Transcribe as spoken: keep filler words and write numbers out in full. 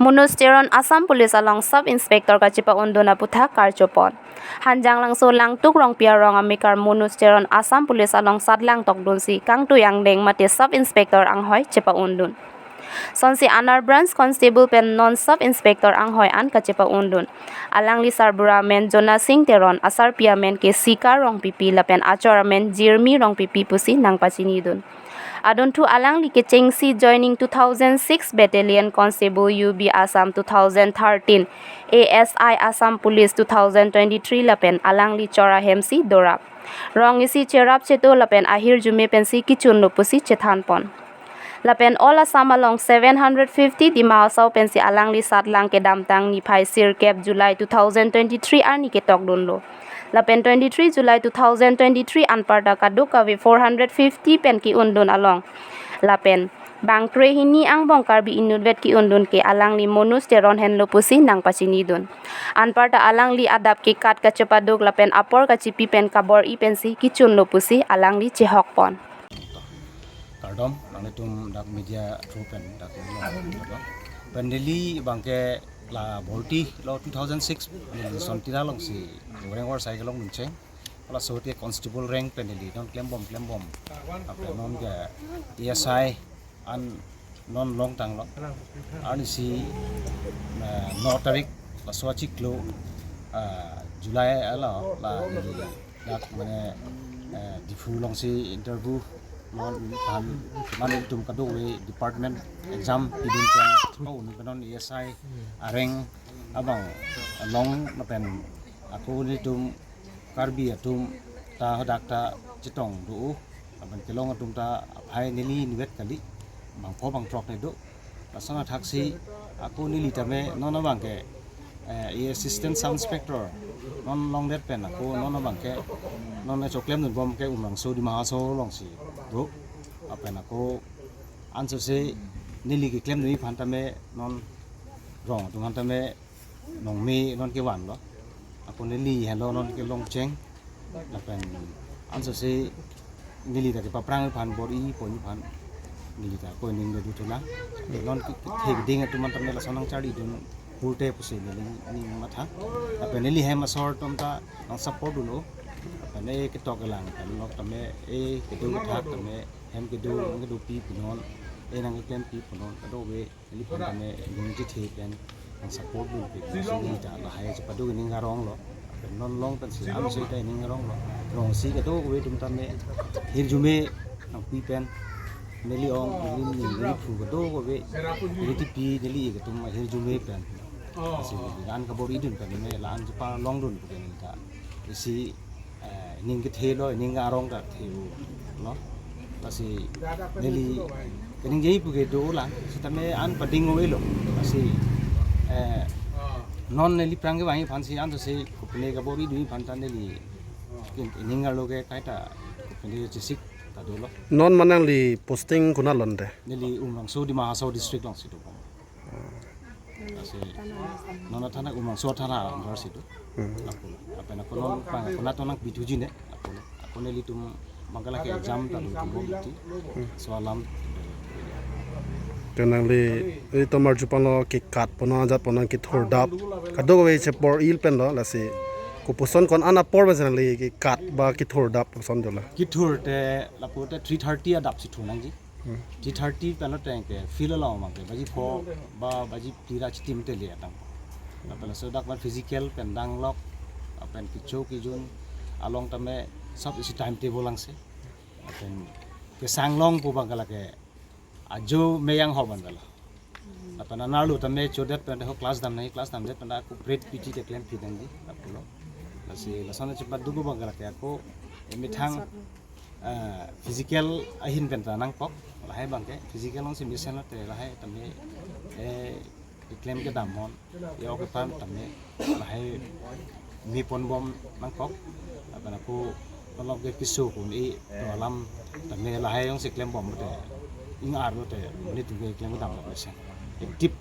Manoj Teron Assam Police along Sub Inspector kachepa-undun aputhak karchopon. Hanjanglangso Langtuk Rongpi arong amekar Manoj Teron Assam Police along satlang tokdunsi kangtui angdeng mate Sub Inspector anghoi chepa-undun. Sonsi Anar Branch Constable pen non Sub Inspector anghoi an kachepa-undun. Alangli sarbura amen Jona Singh Teron, asarpi amen ke Sika Rongpipi lapen achor amen Jirmi Rongpipi pusi nangpachinidun. Adunthu alangli kechengsi joining two thousand six Battalion Constable U B Assam two thousand thirteen, A S I Assam Police two thousand twenty-three lapen alangli chor ahemsi dorap. Rong isi cherap cheto lapen ahirjume pensi kechunlo pusi chethanpon. Lapen All Assam along seven hundred fifty Dima Hasao pensi alangli satlang kedamtang niphai sirkep July two thousand twenty-three arni ketokdunlo. Lapen twenty-three July two thousand twenty-three anparta kadokave four hundred fifty pen ke-undun along. Lapen bangkre hini angbong Karbi inutvet ke-undun ke alangli Manoj Teron henlo pusi nangpachinidun. Anparta alangli adap kekat kachepaduk lapen apor kachipi pen kabor-i pensi kechunlo pusi alangli chehokpon. Kardom, nanglitum dak media through pen dak kardom. Pen neli abangke la bhorti lo two thousand six, neli Sontira alongsi Goreng Warsai kelong nuncheng. Laso te constable rank pen neli non klembom klembom. Ape non ke A S I an non longtanglo. Arnisi, eh, no tarik laso achiklo, eh, July alo la neli dak mane, eh, Diphu alongsi interview non pan mane itum kadokave department exam pidun pen, oh, non A S I areng abang long lapen ako nelitum Karbi atum ta hadak ta chetong do, lapen kelong atum ta aphai neli nivet kali, bangpho bangthrok ne do. Lason athaksi ako neli tame non abangke, eh, i assistant sub inspector non longdet pen ako non abangke non choklem dunbom ke Umrangso Dima Hasao alongsi do. Lapen ako ansose neli keklem dunji aphan tame non rong atum aphan tame nongme non kevanlo. Ako neli henlo non kelongcheng. Lapen ansose neli ta kepaprang aphan bor-i pon aphan neli ta ako ning le duthulang. Non ke, kethe keding atum aphan tame lason nangcharlidun pulote pusi neli ning matha. Lapen neli hem asor atum ta nang support dunlo. Lapen e ketok kelang pen lok tame e keding kethak tame hem kedo nang kedopi punon, e nang keklem pi punon kadokave neliphan tame ning chethe pen nang support dunpe pusi neli ta lahai chepaduk ining aronglo. Pen non long pensi amsoi ta ining aronglo. Rongsi kadokave atum tame hirjume nangpi pen neli ong, neli ning, neli phu kadokave, neli tipi, neli ik atum hirjume pen. Lasi neli an kabor-idun pen me la-an chepalongdun pu ke neli ta isi, eh, ning kethelo, ning arong ta thelo. Lasi neli kaningje pu ke dolang, sitame an pading avelo. Lasi, eh, non neli prang kevangji aphansi ansose kopine kabor-idunji aphan ta neli ning arlo ke kaita kopine chesik ta dolo. Non mane nangli posting konat along te? Neli Umrangso Dima Hasao district alongsi do. Lasi non athana Umrangso athana under si do. Hmm. Ako, lapen ako non pang ako nato nangpithuji ne ako. Ako nelitum bangke lake exam ta do tumbo biti. So alam. Te nangli, eh, tomar jupan lo kekat pono ajat pono kethurdap. Kadokave chepor-i penlo lasi. Kopuson ko-an apor pensi nangli kekat ba kethurdap koson dola? Kethur te lapu te three thirty adapsi thu nangji. Hmm. Three thirty pen lo teng ke field along abangke baji pho ba baji phli ra chitim te le atang. Lapen laso dak ban physical pen danglok, lapen kecho kejun along tame sob isi timetable angse. Lapen kesang longpo abangke lake ajo meyang ho abang dala. Lapen anerlo tame chodet pen ho class dam nangji, class damdet pen ako break piji te klempi nangji lapulo. Lasi lason chepaduk abangke lake ako emethang, eh, physical ahin pen ta nangkok, lahai abangke physical alongsi mesen lote lahai tame, eh, keklem kedam hon, ya oke pan tame lahai me ponbom nangkok, lapen ako along ke keso kun-e to alam tame lahai alongsi klembom lote, ing-ar lote, nelitum ke klem kedam lo mesen. Active.